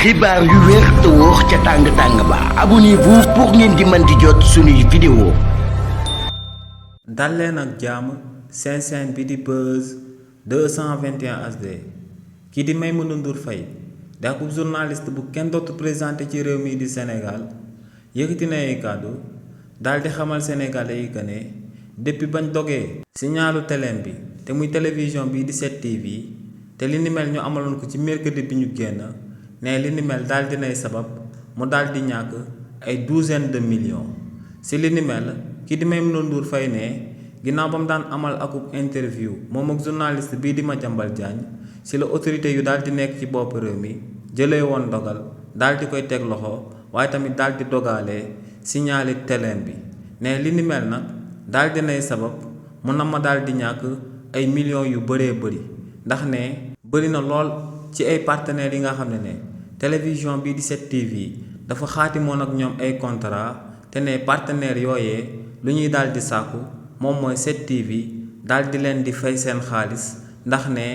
xibaar yu wér te wóor ca tàng-tàng ba abonnez-vous pour ngeen di mën di jot suñuy vidéo. dal leen ak jàmm seen chaîne bi di Buzz 221 HD kii di Maimouna Ndour Faye di ab journaliste bu kenn dootu présenté ci réew mi di Sénégal yëkkati na ay kàddu daal di xamal sénégalais yi que ne depuis bañ dogee signalu teleem bi te muy télévision bii di 7TV te li ni mel ñu amaloon ko ci mercredi bi ñu génn ne li ni mel daal dinay sabab mu daal di ñàkk ay douzaine de millions si li ni mel kii di Maimouna Ndour Faye ne ginnaaw ba mu daan amal akub interview moom ak journaliste bii di Madiambal Diagne si la autorité yu daal di nekk ci bopp réew mi jëlee woon ndogal daal di koy teg loxo waaye tamit daal di dogalee signalé teleem bi ne li ni mel nag daal dinay sabab mu na ma daal di ñàkk ay millions yu bëree bëri ndax ne bëri na lool ci ay partenaires yi nga xam ne télévision bii di 7TV dafa xaatimoon ak ñoom ay contrat te ne partenaires yooyee lu ñuy daal di sàkku moom mooy 7TV daal di leen di fay seen xaalis ndax ne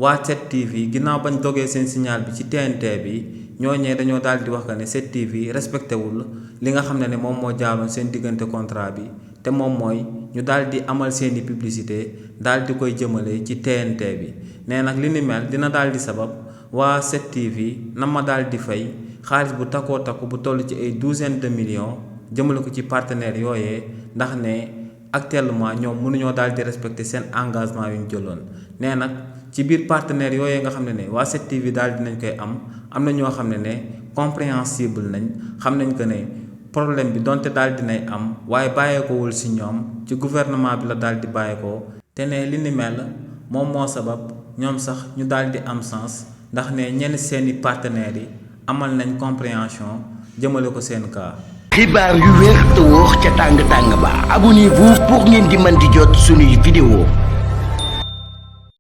waa 7TV ginnaaw bañ dogee seen signal bi ci TNT bi ñooñee dañoo daal di wax que ne 7TV respecté wul li nga xam ne moom moo jaaroon seen diggante contrat bi te moom mooy ñu daal di amal seeni publicité daal di koy jëmale ci TNT bi nee nag li ni mel dina daal di sabab waa 7TV na ma daal di fay xaalis bu takkoo takku bu toll ci ay douzaine de millions jëmale ko ci partenaires yooyee ndax ne actuellement ñoom mënuñoo daal di respecter seen engagement yu ñu jëloon nee nag ci biir partenaires yooyee nga xam ne waa 7TV daal dinañ koy am na ñoo xam ne compréhensible nañ xam nañ que ne problème bi donte daal dinay am waaye bàyyeekowul si ñoom ci gouvernement bi la daal di bàyyeekoo te ne li ni mel moom moo sabab ñoom sax ñu daal di am sens ndax ne ñenn seeni partenaires yi amal nañ compréhension jëmale ko seen cas. xibaar yu wér te wóor ca tàng-tàng ba abonnez-vous pour ngeen di mën di jot suñuy vidéo.